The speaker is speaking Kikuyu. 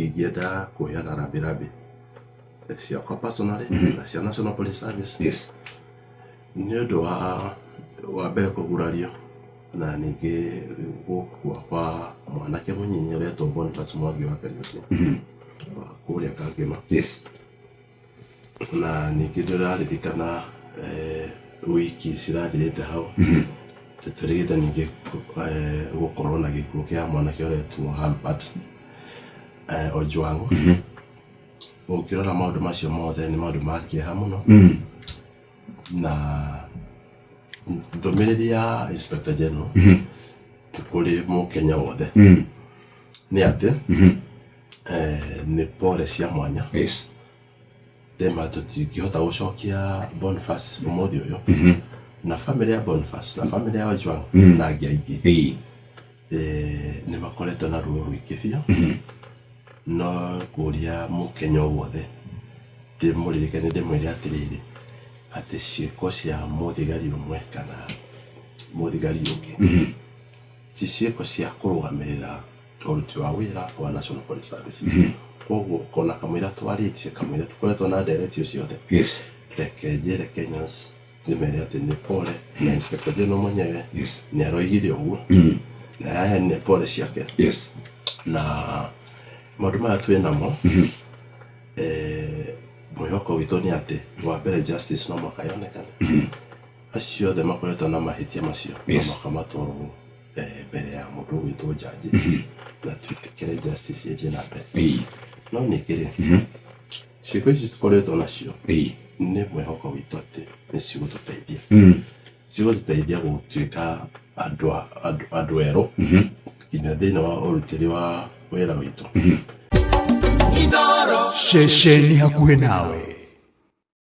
Ingĩenda kũheana rambi rambi ciakwa personally na cia National Police Service nĩ ũndũ wa wa mbere kũgurario na ningĩ gũkua kwa mwanake mũnyinyi ũretwo Boniface Mwangi wa Kariũki wa kũrĩa Kangema. Na ningĩ ndĩraririkana wiki cirathirĩte hau tũrĩgĩte ningĩ gũkorwo na gĩkuũ kĩa mwanake ũretwo Albert Ojwang. Ũngĩrora maũndũ macio mothe nĩ maũndũ ma kĩeha mũno na ndũmĩrĩri ya Inspector General kũrĩ mũkenya wothe nĩ atĩ nĩ pore cia mwanya. Ndema tũtingĩhota gũcokia Boniface ũmũthĩ ũyũ na famĩlĩ ya Boniface na famĩlĩ ya Ojwang na angĩ aingĩ nĩ makoretwo na ruo rũingĩ biũ, no ngũria mũkenya o wothe ndĩmũririkanie ndĩmwĩre atĩrĩrĩ, atĩ ciĩko cia mũthigari ũmwe kana mũthigari ũngĩ ti ciĩko cia kũrũgamĩrĩra ũruti wa wĩra wa National Police Service. Koguo kona kamũira twarĩtie, kamũira tũkoretwo na ndereti ciothe, reke njĩre Kenyans ndĩmere atĩ nĩ pole na Inspector General mwenyewe nĩ aroigire ũguo na araheanire pole ciake na maũndũ maya twĩ namo, mwĩhoko witũ nĩ atĩ wa mbere justice no mũhaka yonekane, acio othe makoretwo na mahĩtia macio no mũhaka matwarwo mbere ya mũndũ ũgwĩtwo jaji na twĩtĩkĩre justice ĩthiĩ na mbere. No ningĩ rĩ, ciĩko ici tũkoretwo nacio nĩ mwĩhoko witũ atĩ nĩ cigũtũteithia, cigũtũteithia gũtuĩka andũ erũ nginya thĩinĩ wa ũrutĩri wa wĩra witũ. Ceceni hakuhĩ nawe.